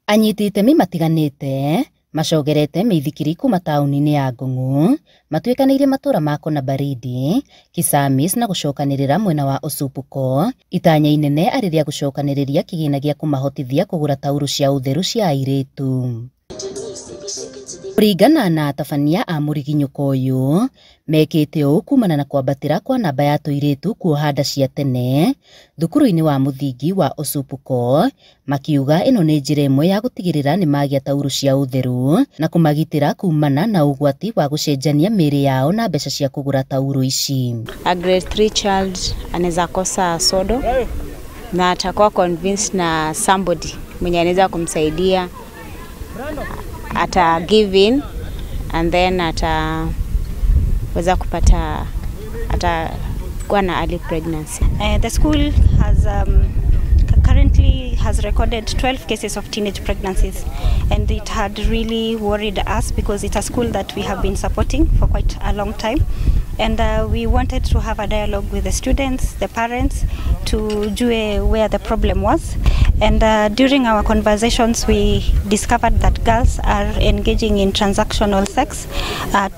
Anyiti itemi matiganĩte macogerete mĩithikiri kuma taũni-inĩ ya Ngong'u matuĩkanĩirie matũra ma Kona Baridi, Kisamis na gũcokanĩrĩra mwena wa Osupuko, itanya inene arĩ rĩa gũcokanĩrĩria kĩgĩna gĩa kũmahotithia kũgũra taurũ cia ũtheru cia airĩtu. Kũringana na atabania a mũriginyũko ũyũ, mekĩte ũũ kumana na kwambatĩra kwa namba ya tũirĩtu kuoha nda cia tene thukuru-inĩ wa mũthingi wa Osupuko, makiuga ĩno nĩ njĩra ĩmwe ya gũtigĩrĩra nĩ magĩa taurũ cia ũtheru na kũmagitĩra kumana na ũgwati wa gũcenjania mĩĩrĩ yao na mbeca cia kũgũra taurũ ici. A grade 3 child anaweza kosa sodo na atakuwa convinced na somebody mwenye anaweza kumsaidia, ata give in and then ataweza kupata, atakuwa na early pregnancy. The school has currently has recorded 12 cases of teenage pregnancies, and it had really worried us because it's a school that we have been supporting for quite a long time, and we wanted to have a dialogue with the students, the parents, to jue where the problem was. And during our conversations we discovered that girls are engaging in transactional sex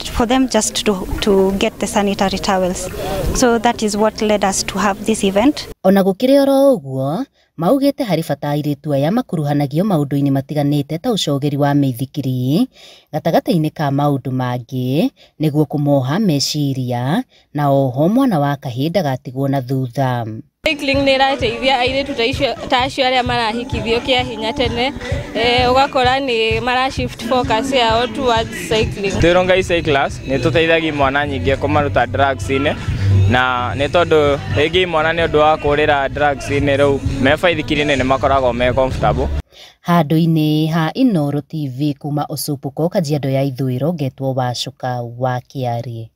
for them just to get the sanitary towels. So that is what led us to have this event. Ona gũkĩrĩ oro ũguo, maugĩte harĩ bata airĩtu aya makuruhanagio maũndũ-inĩ matiganĩte ta ũcogeri wa mĩithikiri gatagatĩ-inĩ ka maũndũ mangĩ nĩguo kũmoha meciria na oho mwana wa kahĩĩ ndagatigwo na thutha. Cycling nĩ ĩrateithia airĩtu ta acio arĩa marahikithio kĩa hinya tene, ũgakora nĩ mara shift focus yao towards cycling. Twĩ Rongai Cyclers nĩ tũteithagia imwana nyingĩ kũmaruta drugs-inĩ, na nĩ tondũ rĩngĩ imwana nĩ ũndũ wa kũrĩra drugs-inĩ rĩu me baithikiri-inĩ nĩ makoragwo me comfortable. Handũ-inĩ ha Inooro TV kuma Osupuko, Kajiado ya Ithũĩro, ngetwo Wacuka wa Kĩarĩ.